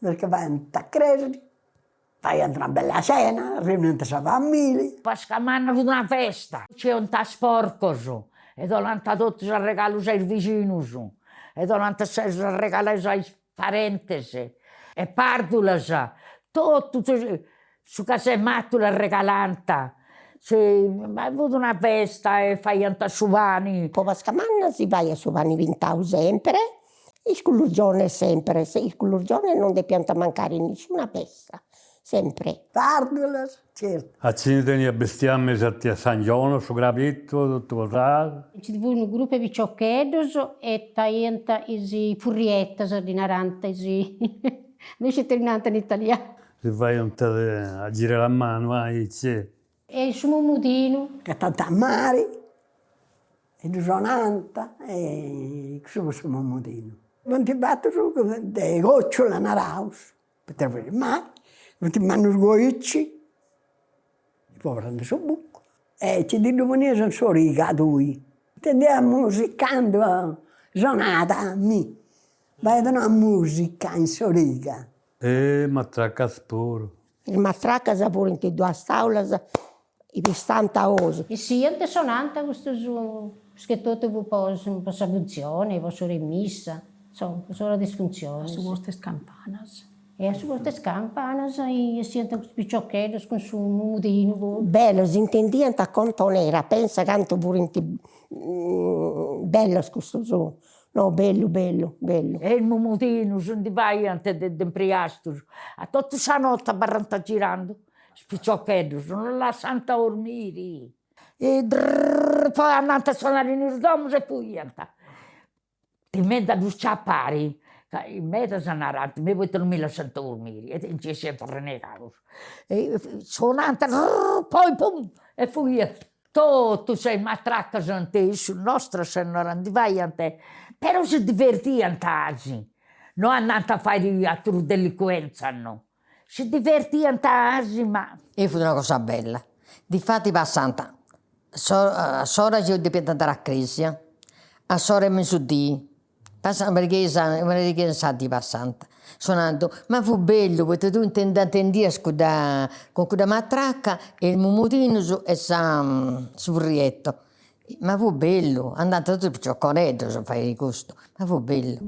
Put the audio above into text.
Perché faiant a cresia, faiant una bella cena, reuniant sa familia. Pasca Manna fut una festa, nci 'iant is porcos e donant totus is arregalus a is bixinus e donant is arregalus a is parentes e pardulas, totu su cas'e matula arregalant, ma fut una festa e faiant su pani. Po Pasca Manna si faiat su pani pintau sempre, is culurgiones sempre, is culurgiones non depiant mancare in nisciuna festa, sempre. Pardulas, certu. A chini teniat bestiamini 'atiat s'angioni, su crabitu, totu cosas. Nci fut unu grupu 'e piciocheddos e faiant is furrietas, ddi narant is, no sciu ita ddi narant in italianu. Si faiant a girare a manu aici. E su mumudinu. Ghetant a mari e ddu sonant e cussu fut su mumudinu. Funt fatus de cocciula naraus, poita fuit mari, funt mannus goici, po prandi su bucu, e ci ti ddu ponias in s'origa tui. Intendiat musica candu sonat, mi, faiat una musica in s'origa. E matracas puru. Is matracas furint duas taulas chi pistant a osu. Essiant e sonant custus, pruschetotu fut po sa funtzioni, po s'ora 'e missa, insoma, po s'ora de is funtzionis. A su postu 'e is campanas. E a su postu 'e is campanas essiant custus piciocheddos cun su mumudinu puru. Bellos, s'intendiant a contonera, pensa cantu furint bellos custus No, bellu bellu, bellu. E is mumudinus ndi faiant de de impriastus, a totu sa notti abarrant girandu, is piciocheddus, non lassant dormiri. E drrrr poi andant a sonai in is domus e fuiant. Timendi a ddus ciapari, ca in medas narant, mi poita non mi lassant dormiri, e nci 'essiant arrennegaus. E sonant drrrr poi pum e fuiant. Totus is matracas ant issus Nostra Sennora ndi faiant, però si divertiant asi, no andant a fai aterus delincuenza no, si divertiant asi ma. E fut una cosa bella, difati passant a s'ora chi depiant andai a cresia, a s'ora 'e mesudì, Passant una pariga una pariga 'e sa dì passant sonandu, ma fut bellu poita tui intendias cudda cun cudda matracca e is mumudinus e sa su furriettu, ma fut bellu, andant totus is picioconeddos a fai custu, ma fut bellu.